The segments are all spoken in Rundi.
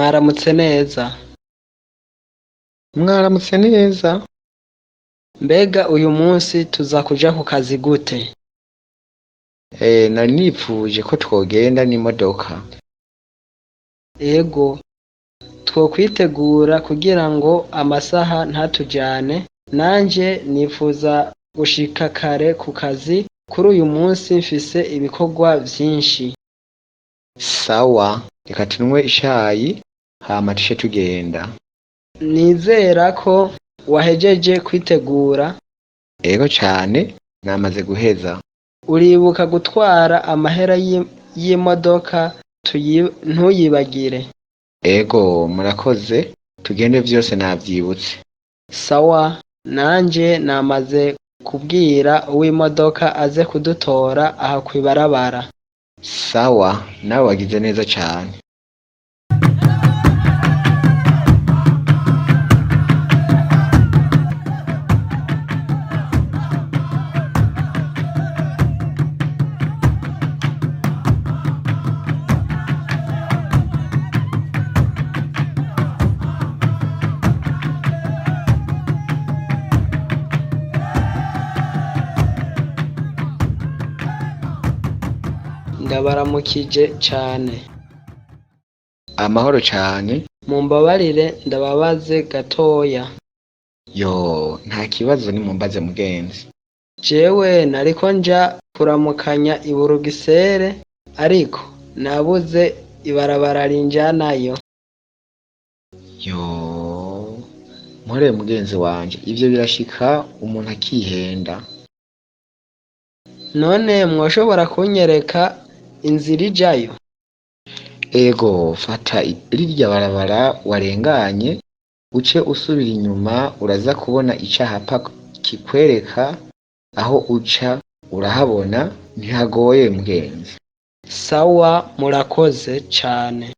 Mwaramutse neza. Mwaramutse neza. Mbega uyu munsi tuza kuja ku kazi gute? Nari nipfuje ko twogenda n'imodoka. Ego, twokwitegura kugira ngo amasaha ntatujane, nanje nifuza gushika kare ku kazi, kuri uyu munsi mfise ibikorwa vyinshi. Sawa, reka tunywe icayi hama tuce tugenda. Nizera ko wahejeje kwitegura. Ego cane, namaze guheza. Uribuka gutwara amahera y'imodoka ntuyibagire. Ego, murakoze, tugende vyose navyibutse. Sawa, nanje namaze kubwira uw'imodoka aze kudutora aha kw'ibarabara. Sawa, nawe wagize neza cane. Ndabaramukije cane. Amahoro cane. Mumbabarire ndababaze gatoya. Yo, nta kibazo nimumbaze mugenzi. Jewe nariko nja kuramukanya i Burugisere, ariko nabuze ibarabara rinjanayo. Yo, mpore mugenzi wanje, ivyo birashika umuntu akihenda. None mwoshobora kunyereka inzira ijayo? Ego, fata rirya barabara warenganye, uce usubira inyuma uraza kubona icapa kikwereka aho uca urahabona ntihagoye mugenzi. Sawa, murakoze cane.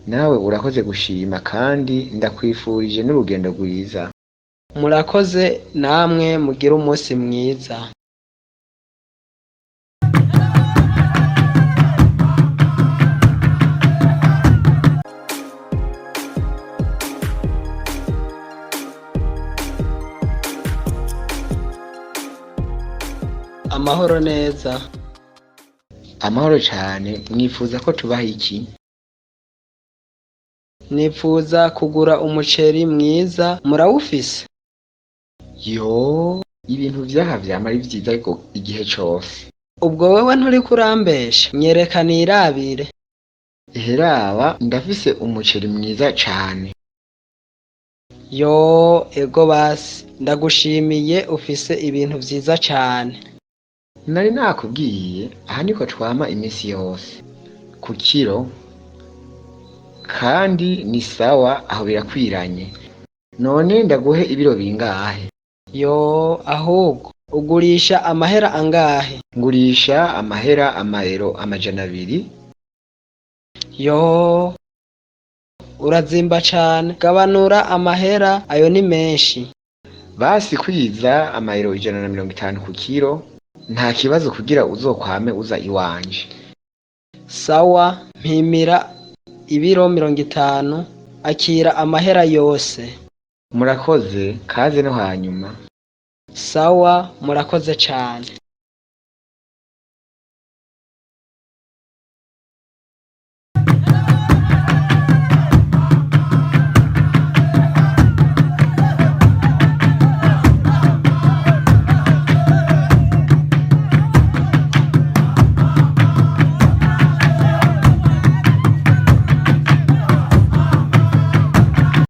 Nawe urakoze gushima kandi ndakwifurije n'urugendo rwiza. Murakoze namwe mugire umunsi mwiza. Amahoro neza. Amahoro cane, mwifuza ko tubaha iki? Nipfuza kugura umuceri mwiza, murawufise? Yo, ibintu vyaha vyama ari vyiza igihe cose. Ubwo wewe nturiko urambesha, nyereka nirabire. Ehe raba, ndafise umuceri mwiza cane. Yo, ego basi, ndagushimiye ufise ibintu vyiza cane. Nari nakubwiye, aha niko twama imisi yose. Ku kiro, kandi ni sawa aho birakwiranye. None ndaguhe ibiro bingahe? Yo, ahubwo ugurisha amahera angahe? Ngurisha amahera amayero 200. Yo, urazimba cane, gabanura amahera ayo ni menshi. Basi kwiza amayero 150 ku kiro, nta kibazo kugira uzokwame uza iwanje. Sawa, mpimira ibiro 50, akira amahera yose. Murakoze, kaze no hanyuma. Sawa, murakoze cane.